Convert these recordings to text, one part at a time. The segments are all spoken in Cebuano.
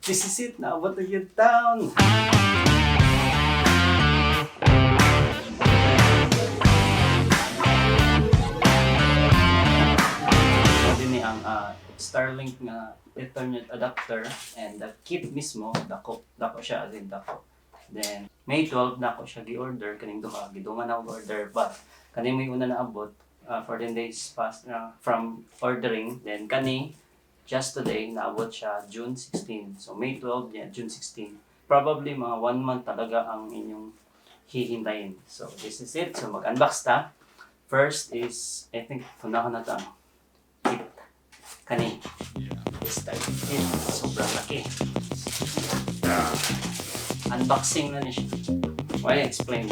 This is it. Naabot na gyud taon. So, diri ang Starlink nga Ethernet adapter and the kit mismo, dako dako siya, as in dako. Then May 12 na ako siya gi-order kaning duha, gidungan ako order, but kani may una naabot 14 days past na from ordering. Then kani just today naabot siya, June 16. So May 12 niya, June 16. Probably mga one month talaga ang inyong hihintayin. So this is it. So mag-unbox ta. First is, I think, tunahon na to ang kit. Kani. This type kit. Sobrang laki. Unboxing na ni siya. Why explain?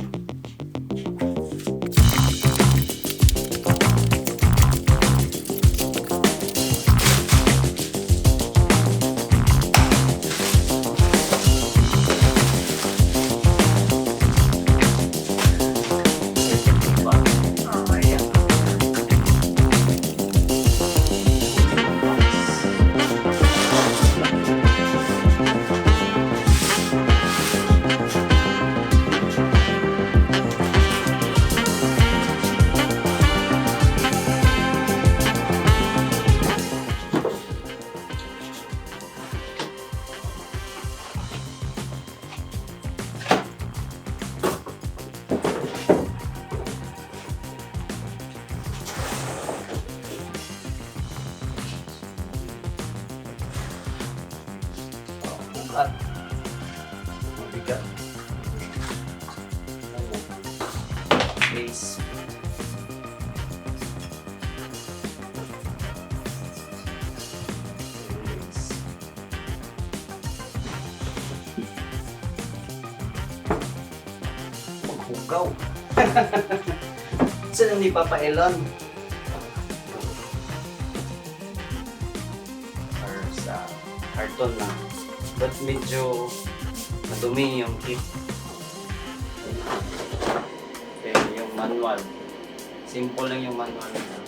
Circuit box. Oh, yeah. Bugat. Mabigat. Ano? Base. Base. Hugaw. Saan ni Papa Elon? Or sa karton lang. But medyo madumi yung kit. Then yung manual. Simple lang yung manual niya.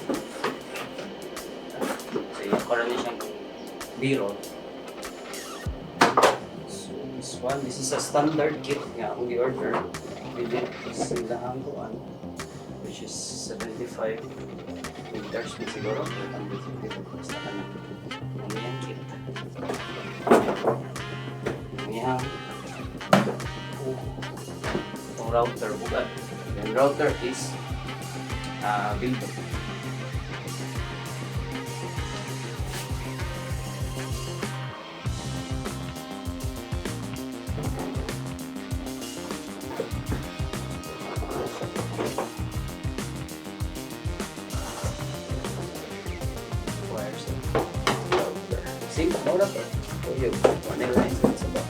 So yung karani siyang biro. So this one, this is a standard kit nga akong gi-order. With it is ilahang kuan, which is 75 meters na siguro. 175, basta ka na. Ano yung kit? Ang iyang, oh, itong router, bugat. Then router is built. Wires and router. See, no router. Oh, yun. One line sa box.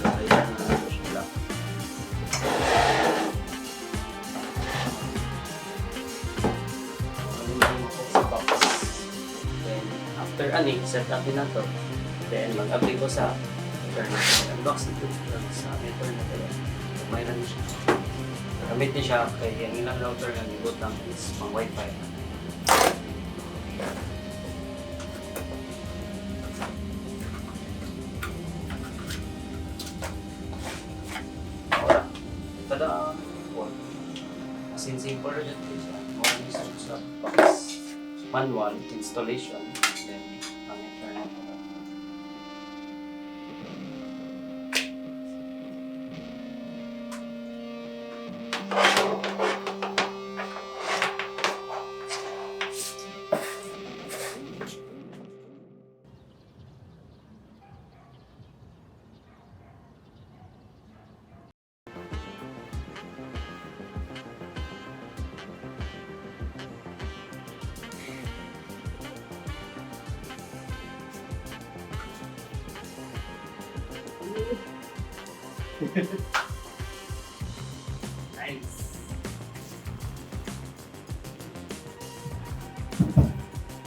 Ayan, ano siya. Ano sa box. Then, after ani, set up din na to. Then, mag-apply ko sa Ethernet. Unbox ito sa Ethernet. Mayroon na siya. Gamit niya siya kay ang ilang router nga gibutang is pang wifi. Ora. Tada! Oh. As in simple ra jud kay siya. Mo ni sa box. Manual installation, then ang Ethernet.